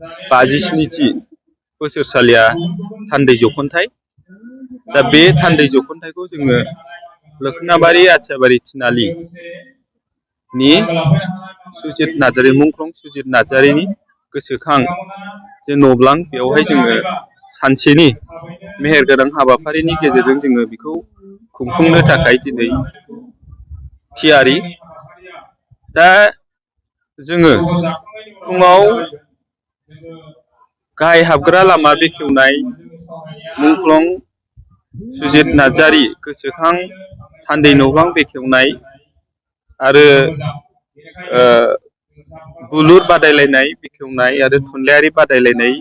57थि बोसोरसालिया थान्दै जख'न्थाइ। दा बे थान्दै जख'न्थाइखौ जोङो लोखोनाबारि आथियाबारि थिनालिनि सुजित नार्जारि मुंख्लं सुजित नार्जारिनि गोसोखां जे नब्लां बेवहाय जोङो सानसेनि मेहेरगोनां हाबाफारिनि गेजेरजों जोङो बेखौ खुंफुंनो थाखाय दिनै थियारि। दा जोङो फुङाव गाहाय हाबग्रा लामा बेखेवनाय मुंख्लं सुजित नार्जारि गोसोखां थान्दै न'बां बेखेवनाय आरो बुलुर बादायलायनाय बेखेवनाय आरो थुनलाइयारि बादायलायनाय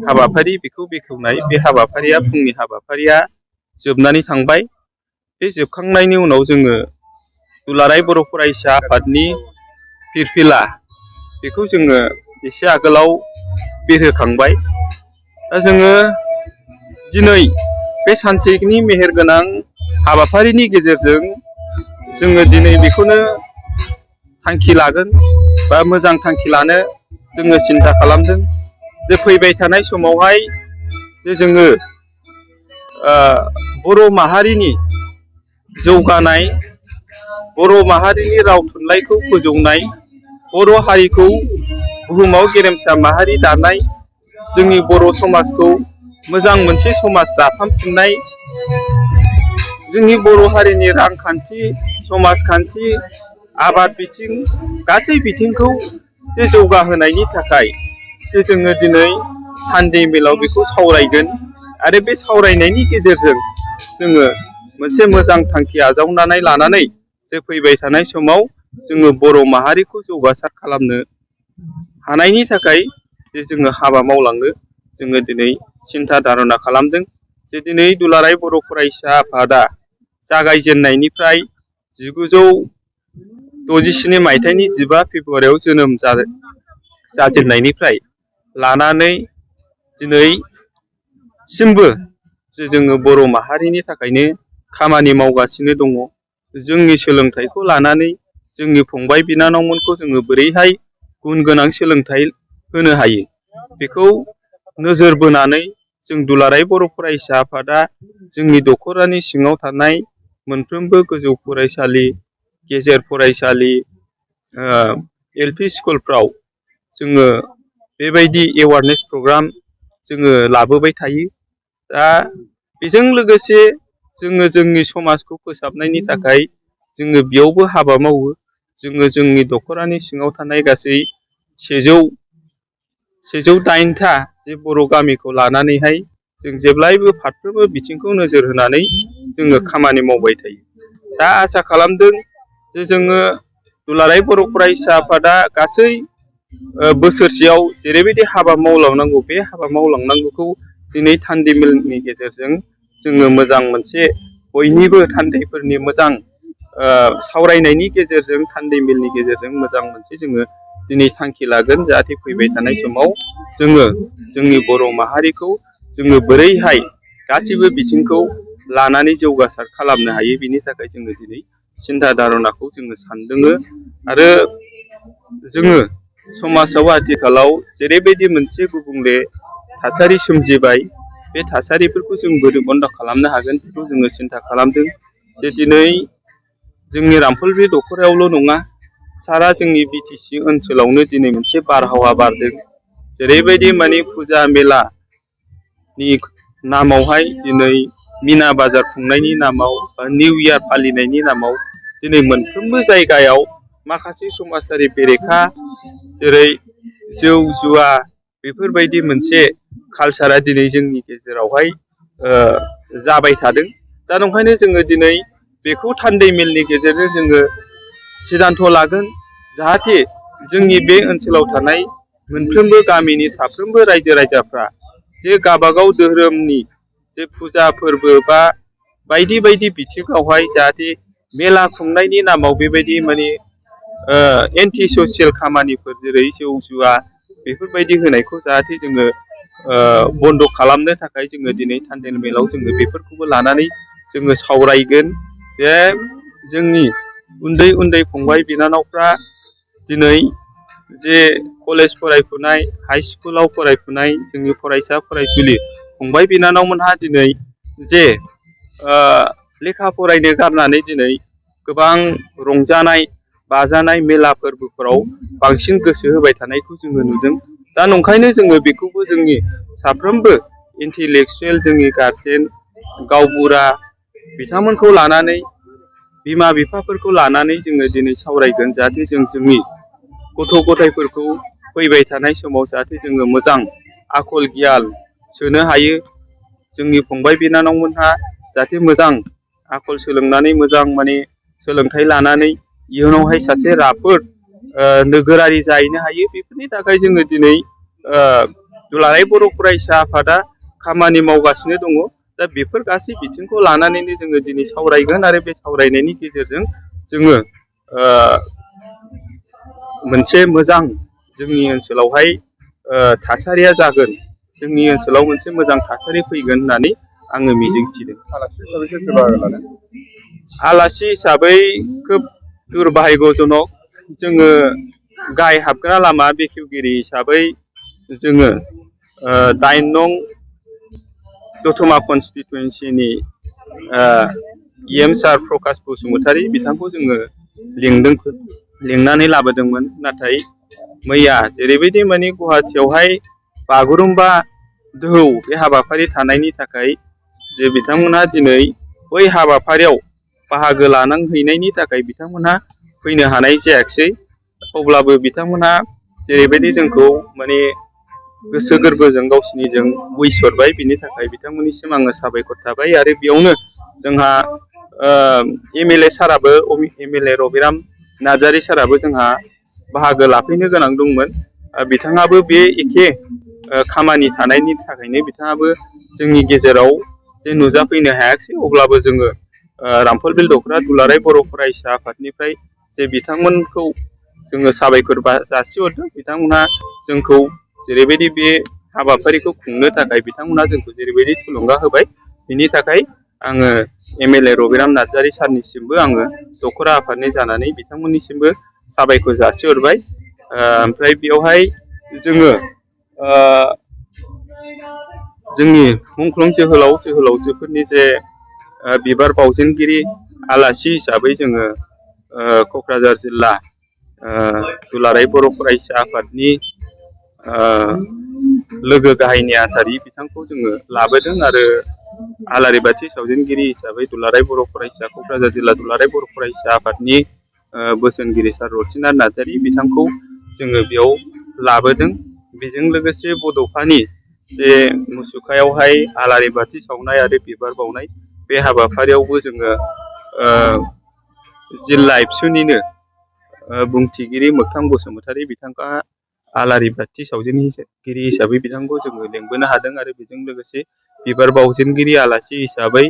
हाबाफारि बेखौ बेखेवनाय बे हाबाफारिया फुंनि हाबाफारिया जोबनानै थांबाय। बे जोबखांनायनि उनाव जोङो दुलाराय बर' फरायसा आफादनि फिरफिला बेखौ जोङो एसे आगोलाव बिरहोखांबाय। दा जोङो दिनै बे सानसेनि मेहेरगोनां हाबाफारिनि गेजेरजों जोङो दिनै बेखौनो थांखि लागोन बा मोजां थांखि लानो जोङो सिन्था खालामदों जे फैबाय थानाय समावहाय जे जोङो बर' माहारिनि जौगानाय, बर' माहारिनि राव थुनलाइखौ फोजौनाय, बर' हारिखौ बुहुमाव गेरेमसा माहारि दानाय, जोंनि बर' समाजखौ मोजां मोनसे समाज दाफामफिननाय, जोंनि बर' हारिनि रांखान्थि, समाजखान्थि, आबाद बिथिं गासै बिथिंखौ जे जौगाहोनायनि थाखाय जे जोङो दिनै सानदे मेलाव बेखौ सावरायगोन आरो बे सावरायनायनि गेजेरजों जोङो मोनसे मोजां थांखि आजावनानै लानानै जे फैबाय थानाय समाव जोङो बर' माहारिखौ जौगासार खालामनो हानायनि थाखाय जे जोङो हाबा मावलांनो जोङो दिनै सिन्था धारना खालामदों। जे दिनै दुलाराय बर' फरायसा आफादा जागायजेननायनिफ्राय 1967 मायथाइनि 15 फेब्रुवारियाव जोनोम जाजेननायनिफ्राय लानानै दिनैसिमबो जे जोङो बर' माहारिनि थाखायनो खामानि मावगासिनो दङ। जोंनि सोलोंथाइखौ लानानै जोंनि फंबाय बिनानावमोनखौ जोङो बोरैहाय गुन गोनां सोलोंथाइ होनो हायो बेखौ नोजोर बोनानै जों दुलाराय बर' फरायसा आफादा जोंनि दख'रानि सिङाव थानाय मोनफ्रोमबो गोजौ फरायसालि, गेजेर फरायसालि, एलपि स्कुलफ्राव जोङो बेबायदि एवारनेस प्रग्राम जोङो लाबोबाय थायो। दा बेजों लोगोसे जोङो जोंनि समाजखौ फोसाबनायनि थाखाय जोङो बेयावबो हाबा मावो। जोङो जोंनि दख'रानि सिङाव थानाय गासै 108था जे बर' गामिखौ लानानैहाय जों जेब्लायबो फारफ्रोमबो बिथिंखौ नोजोर होनानै जोङो खामानि मावबाय थायो। दा आसा खालामदों जे जोङो दुलाराय बर' फरायसा आफादा गासै बोसोरसेयाव जेरैबायदि हाबा मावलांनांगौ बे हाबा मावलांनांगौखौ दिनै थान्दै मेलनि गेजेरजों जोङो मोजां मोनसे बयनिबो थान्दैफोरनि मोजां सावरायनायनि गेजेरजों थान्दै मेलनि गेजेरजों मोजां मोनसे जोङो दिनै थांखि लागोन। जाहाथे फैबाय थानाय समाव जोङो जोंनि बर' माहारिखौ जोङो बोरैहाय गासिबो बिथिंखौ लानानै जौगासार खालामनो हायो बिनि थाखाय जोङो दिनै सिन्था धारनाखौ जोङो सानदों। आरो जोङो समाजाव आथिखालाव जेरैबायदि मोनसे गुबुंले थासारि सोमजिबाय बे थासारिफोरखौ जों बोरै बन्द खालामनो हागोन बेखौ जोङो सिन्था खालामदों। जे दिनै जोंनि रामफलबिर दख'रायावल' नङा सारा जोंनि बिटिसि ओनसोलावनो दिनै मोनसे बारहावा बारदों। जेरैबायदि माने फुजा मेलानि नामावहाय दिनै मिना बाजार खुंनायनि नामाव निउ इयार फालिनायनि नामाव दिनै मोनफ्रोमबो जायगायाव माखासे समाजारि बेरेखा जेरै जौ जुवा बेफोरबायदि मोनसे कालसारा दिनै जोंनि गेजेरावहाय जाबाय थादों। दा नंखायनो जोङो दिनै बेखौ थान्दै मेलनि गेजेरजों जोङो सिदान्थ' लागोन जाहाथे जोंनि बे ओनसोलाव थानाय मोनफ्रोमबो गामिनि साफ्रोमबो रायजो राजाफ्रा जे गावबागाव धोरोमनि जे फुजा फोरबो बा बायदि बायदि बिथिङावहाय जाहाथे मेला खुंनायनि नामाव बेबायदि माने एन्टि ससियेल खामानिफोर जेरै जौ जुवा बेफोरबायदि होनायखौ जाहाथे जोङो बन्द खालामनो थाखाय जोङो दिनै थान्देल मेलाव जोङो बेफोरखौबो लानानै जोङो सावरायगोन। जे जोंनि उन्दै उन्दै फंबाय बिनानावफ्रा दिनै जे कलेज फरायफुनाय हाई स्कुलाव फरायफुनाय जोंनि फरायसा फरायसुलि फंबाय बिनानावमोनहा दिनै जे लेखा फरायनो गारनानै दिनै गोबां रंजानाय बाजानाय मेला फोरबोफोराव बांसिन गोसो होबाय थानायखौ जोङो नुदों। दा नंखायनो जोङो बेखौबो जोंनि साफ्रोमबो इन्टेलेक्सुयेल जोंनि गारजेन गावबुरा बिथांमोनखौ लानानै बिमा बिफाफोरखौ लानानै जोङो दिनै सावरायगोन जाहाथे जों जोंनि गथ' गथायफोरखौ फैबाय थानाय समाव जाहाथे जोङो मोजां आखल गियान सोनो हायो। जोंनि फंबाय बिनानावमोनहा जाहाथे मोजां आखल सोलोंनानै मोजां माने सोलोंथाइ लानानै इयुनावहाय सासे राफोद नोगोरारि जाहैनो हायो। बेफोरनि थाखाय जोङो दिनै दुलाराय बर' फरायसा आफादा खामानि मावगासिनो दङ। दा बेफोर गासै बिथिंखौ लानानैनो जोङो दिनै सावरायगोन आरो बे सावरायनायनि गेजेरजों जोङो मोनसे मोजां जोंनि ओनसोलावहाय थासारिया जागोन। जोंनि ओनसोलाव मोनसे मोजां थासारि फैगोन होननानै आङो मिजिंथिदों। आलासि हिसाबै खोब दुरभाग्यजनक जोङो गाहाय हाबग्रा लामा बेखेवगिरि हिसाबै जोङो 8 नं दतमा कनस्टिटुवेन्सिनि EM सार प्रकाश बसुमतारी बिथांखौ जोङो लिंनानै लाबोदोंमोन। नाथाय मैया जेरैबायदि माने गुवाहाटियावहाय बागुरुम्बा दोहौ बे हाबाफारि थानायनि थाखाय जे बिथांमोनहा दिनै बै हाबाफारियाव बाहागो लानांहैनायनि थाखाय बिथांमोनहा फैनो हानाय जायाखिसै। अब्लाबो बिथांमोनहा जेरैबायदि जोंखौ माने गोसो गोरबोजों गावसिनिजों उइस हरबाय बिनि थाखाय बिथांमोननिसिम आङो साबायखर थाबाय। आरो बेयावनो जोंहा MLA साराबो MLA रबिराम नार्जारी साराबो जोंहा बाहागो लाफैनो गोनां दंमोन। बिथाङाबो बे एखे खामानि थानायनि थाखायनो बिथाङाबो जोंनि गेजेराव जे नुजाफैनो हायाखिसै। अब्लाबो जोङो रामफलबिल दख'रा दुलाराय बर' फरायसा आफादनिफ्राय जे बिथांमोनखौ जोङो साबायखर जासिहरदों। बिथांमोनहा जोंखौ जेरैबायदि बे हाबाफारिखौ खुंनो थाखाय बिथांमोनहा जोंखौ जेरैबायदि थुलुंगा होबाय बिनि थाखाय आङो MLA रबिराम नार्जारी सारनिसिमबो आङो दख'रा आफादनि जानानै बिथांमोननिसिमबो साबायखर जासिहरबाय। ओमफ्राय बेवहाय जोङो जोंनि मुंख्लं जोहोलावजोफोरनि जे बिबार बावजेनगिरि आलासि हिसाबै जोङो क'क्राझार जिल्ला दुलाराय बर' फरायसा आफादनि लोगो गाहाय नेहाथारि बिथांखौ जोङो लाबोदों। आरो आलारि बाथि सावजेनगिरि हिसाबै दुलाराय बर' फरायसा क'क्राझार जिल्ला दुलाराय बर' फरायसा आफादनि बोसोनगिरि सार रथिनाथ नार्जारी बिथांखौ जोङो बेयाव लाबोदों। बेजों लोगोसे बड'फानि जे मुसुखायावहाय आलारि बाथि सावनाय आरो बिबार बावनाय बे हाबाफारियावबो जोङो जिल्ला एबसुनिनो बुंथिगिरि मोगथां बसुमतारी बिथांखौ आलारि बाथि सावजेनगिरि हिसाबै बिथांखौ जोङो लेंबोनो हादों। आरो बेजों लोगोसे बिबार बावजेनगिरि आलासि हिसाबै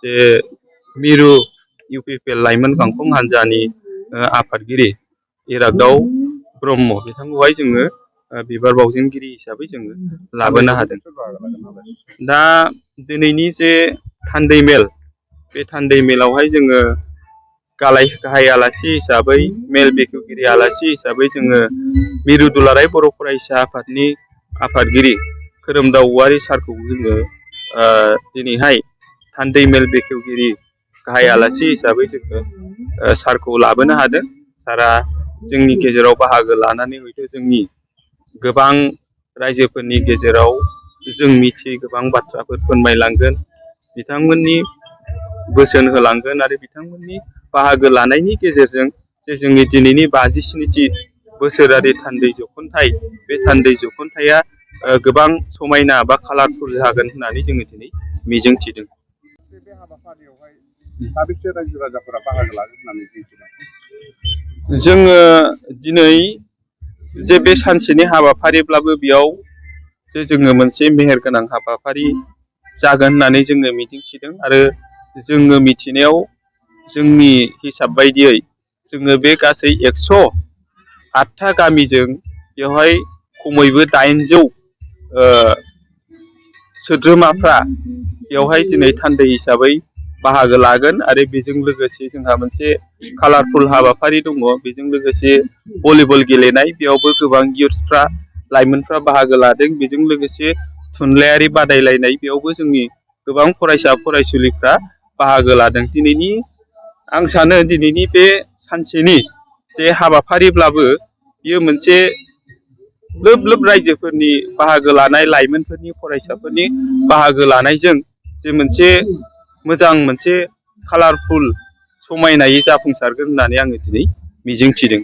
जे मिरु UPPL लाइमोन गांखं हान्जानि आफादगिरि इराग्दाव ब्रह्म बिथांखौहाय जोङो बिबार बावजेनगिरि हिसाबै जोङो लाबोनो हादों। दा दिनैनि जे थान्दै मेल बे थान्दै मेलावहाय जोङो गाहाय आलासि हिसाबै मेल बेखेवगिरि आलासि हिसाबै जोङो मिरु दुलाराय बर' फरायसा आफादनि आफादगिरि खोरोमदाव औवारी सारखौ जोङो दिनैहाय थान्दै मेल बेखेवगिरि गाहाय आलासि हिसाबै जोङो सारखौ लाबोनो हादों। सारा जोंनि गेजेराव बाहागो लानानै हयथ' जोंनि गोबां रायजोफोरनि गेजेराव जों मिथियै गोबां बाथ्राफोर फोरमायलांगोन, बिथांमोननि बोसोन होलांगोन। आरो बिथांमोननि बाहागो लानायनि गेजेरजों जे जोंनि दिनैनि 57थि बोसोरारि थान्दै जख'न्थाइ बे थान्दै जख'न्थाइया गोबां समायना बा कालारफुल जागोन होननानै जोङो दिनै मिजिंथिदों। बे हाबाफारियावहाय साबेसे रायजो राजाफोरा बाहागो लागोन होननानै मिथिदों? जोङो दिनै जे बे सानसेनि हाबाफारिब्लाबो बेयाव जे जोङो मोनसे मेहेरगोनां हाबाफारि जागोन होननानै जोङो मिजिंथिदों। आरो जोङो मिथिनायाव जोंनि हिसाब बायदियै जोङो बे गासै 108था गामिजों बेवहाय खमैबो 800 सोद्रोमाफ्रा बेवहाय दिनै थान्दै हिसाबै बाहागो लागोन आरो बेजों लोगोसे जोंहा मोनसे कालारफुल हाबाफारि दङ बेजों लोगोसे भलिबल गेलेनाय बेयावबो गोबां इयुथ्सफ्रा लाइमोनफ्रा बाहागो लादों बेजों लोगोसे थुनलाइयारि बादायलायनाय बेयावबो जोंनि गोबां फरायसा फरायसुलिफ्रा बाहागो लादों दिनैनि आं सानो दिनैनि बे सानसेनि जे हाबाफारिब्लाबो बियो मोनसे लोब लोब रायजोफोरनि बाहागो लानाय लाइमोनफोरनि फरायसाफोरनि बाहागो लानायजों जे मोनसे मोजां मोनसे कालारफुल समायनायै जाफुंसारगोन होननानै आङो दिनै मिजिंथिदों।